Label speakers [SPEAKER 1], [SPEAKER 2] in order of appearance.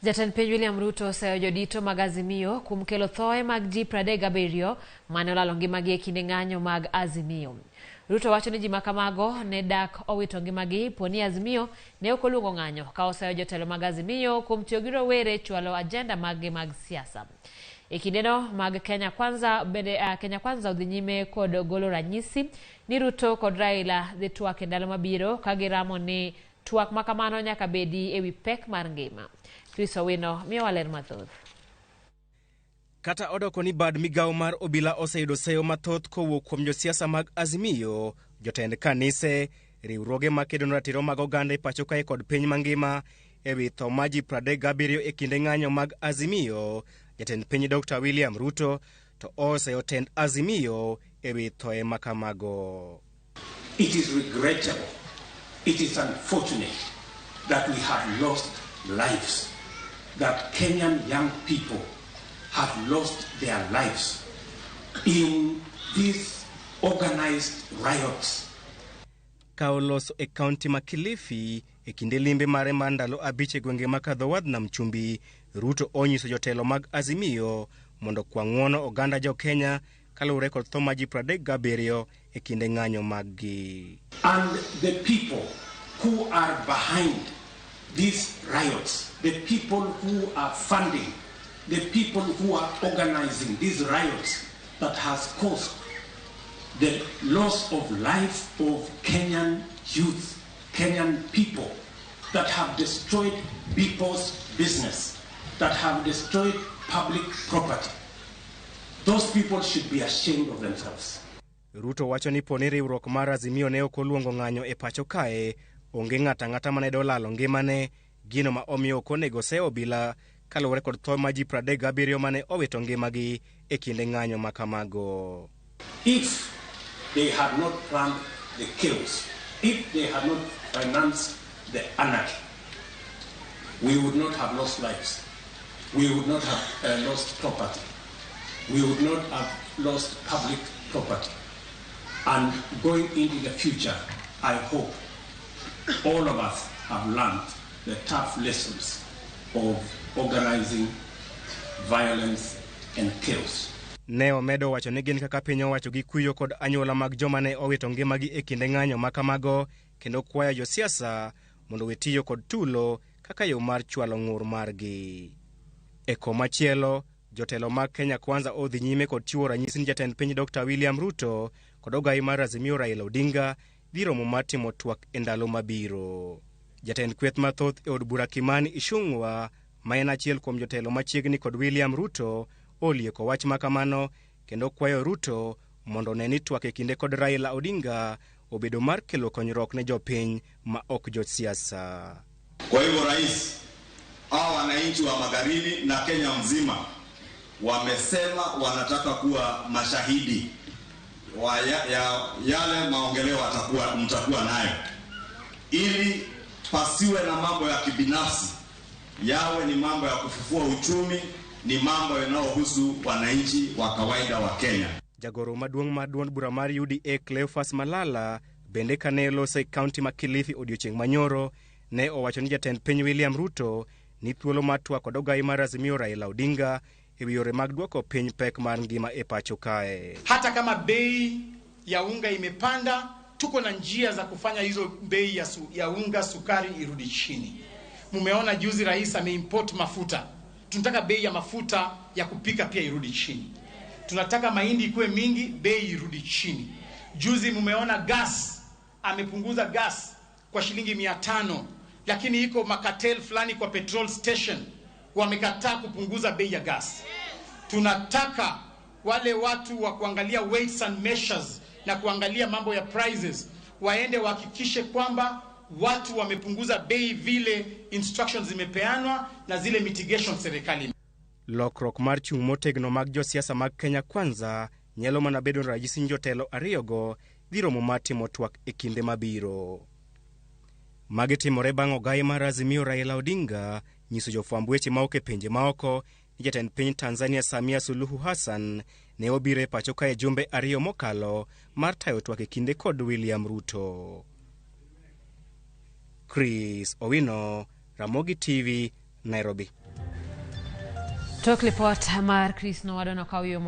[SPEAKER 1] Jatend piny William Ruto oseyo jodito mag Azimio kuom kelo thoe mag ji 37 mane olalo ngimagi e kinde ng'anyo mag Azimio. Ruto wacho ni ji makamago ne dak owito ngimagi po ni Azimio ne ok oluongo ng'anyo ka oseyo jotelo mag Azimio kuom tiyo gi rowere chwalo ajenda maggi mag siasa. E kindeno mag Kenya Kwanza bende Kenya Kwanza odhi nyime kod golo ranyisi ni Ruto kod Raila dhi twak e ndalo mabiro ka giramo ni twak ma kamano nyaka bedi e wi pek mar ngima. Chris Owino miyowa ler mathoth.
[SPEAKER 2] Kata odoko ni bad migawo mar obila oseyudo seyo mathoth kowuok kuom josiasa mag Azimio, jotend kanise, riwruoge makedo ne ratiro mag oganda e pacho kae kod piny mangima e wi tho mar ji 37 e kinde ng'anyo mag Azimio, jatend piny Dr. William Ruto to oseyo tend Azimio e wi thoe makamago.
[SPEAKER 3] It is regrettable, it is unfortunate that we have lost lives, that Kenyan young people have lost their lives in these organized riots.
[SPEAKER 2] Ka oloso e kaunti ma Kilifi e kinde limbe mare mar ndalo 5 e gwenge ma kadho wadh nam chumbi, Ruto onyiso jotelo mag Azimio mondo okwa ng'uono oganda jo Kenya kaluwore kod tho mar ji 37 e kinde ng'anyo maggi.
[SPEAKER 3] And the people who are behind these riots, the people who are funding, the people who are organizing these riots that has caused the loss of life of Kenyan youth, Kenyan people, that have destroyed people's business, that have destroyed public property. Those people should be ashamed of themselves.
[SPEAKER 2] Ruto wacho ni poni riwruok mar Azimio ne ok oluongo ng'anyo e pacho kae, onge ng'ato ang'ata mane dolalo ngimane, gino ma omiyo ok onego se obila kaluwore kod tho mar ji 37 mane owito ngimagi e kinde ng'anyo ma kamago.
[SPEAKER 3] If they had not planned the chaos, if they had not financed the anarchy, we would not have lost lives, we would not have lost property, we would not have lost public property. And going into the future, I hope all of us have learned the tough lessons of organizing violence and chaos.
[SPEAKER 2] Ne omedo wacho ni gin kaka piny owacho gi kuyo kod anyuola mag joma ne owito ngimagi e kinde ng'anyo ma kamago, kendo kwayo josiasa mondo we tiyo kod tulo kaka yo mar chwalo ng'ur margi. E komachielo, jotelo mag Kenya Kwanza odhi nyime kod chiwo ranyisi ni jatend piny Dr. William Ruto kod ogai mar Azimio Raila Odinga dhi romo mar timo twak e ndalo mabiro. Jatend kweth mathoth e od bura Kimani Ichung'wa, ma en achiel kuom jotelo machiegni kod William Ruto, olieko wach ma kamano kendo kwayo Ruto mondo one ni twak e kinde kod Raila Odinga obedo mar kelo konyruok ne jopiny ma ok josiasa.
[SPEAKER 4] Kwa hivyo rais, hawa wananchi wa Magarini na Kenya mzima wamesema wanataka kuwa mashahidi wa yale maongeleo mtakuwa nayo, ili pasiwe na mambo ya kibinafsi, yawe ni mambo ya kufufua uchumi, ni mambo yanayohusu wananchi wa kawaida wa Kenya.
[SPEAKER 2] Jagoro maduong' mar duond bura mar UDA Cleophas Malala bende kane loso e kaunti ma Kilifi odiochieng' manyoro ne owacho ni jatend piny William Ruto ni thuolo mar twak kod ogai mar Azimio Raila Odinga e wi yore mag dwoko piny pek mar ngima e pacho kae.
[SPEAKER 5] Hata kama bei ya unga imepanda, tuko na njia za kufanya hizo bei ya unga, sukari irudi chini. Mumeona juzi rais ameimport mafuta. Tunataka bei ya mafuta ya kupika pia irudi chini. Tunataka mahindi ikuwe mingi, bei irudi chini. Juzi mumeona gas, amepunguza gas kwa shilingi 500, lakini iko makatel fulani kwa petrol station wamekataa kupunguza bei ya gas. Tunataka wale watu wa kuangalia weights and measures na kuangalia mambo ya prices waende wahakikishe kwamba watu wamepunguza bei vile instructions zimepeanwa na zile mitigation serikali.
[SPEAKER 2] Lokruok mar chung' motegno mag josiasa mag Kenya Kwanza nyalo mana bedo ranyisi ni jotelo ariyogo dhi romo mar timo twak e kinde mabiro. Magi timore bang' ogai mar Azimio Raila Odinga nyiso jofwamb weche maok e pinje maoko ni jatend piny Tanzania Samia Suluhu Hassan ne obiro e pacho kae jumbe 2 mokalo mar tayo twak e kinde kod William Ruto. Chris Owino, Ramogi TV, Nairobi.
[SPEAKER 1] Tok lipot mar Chris Nowadono kawiyo.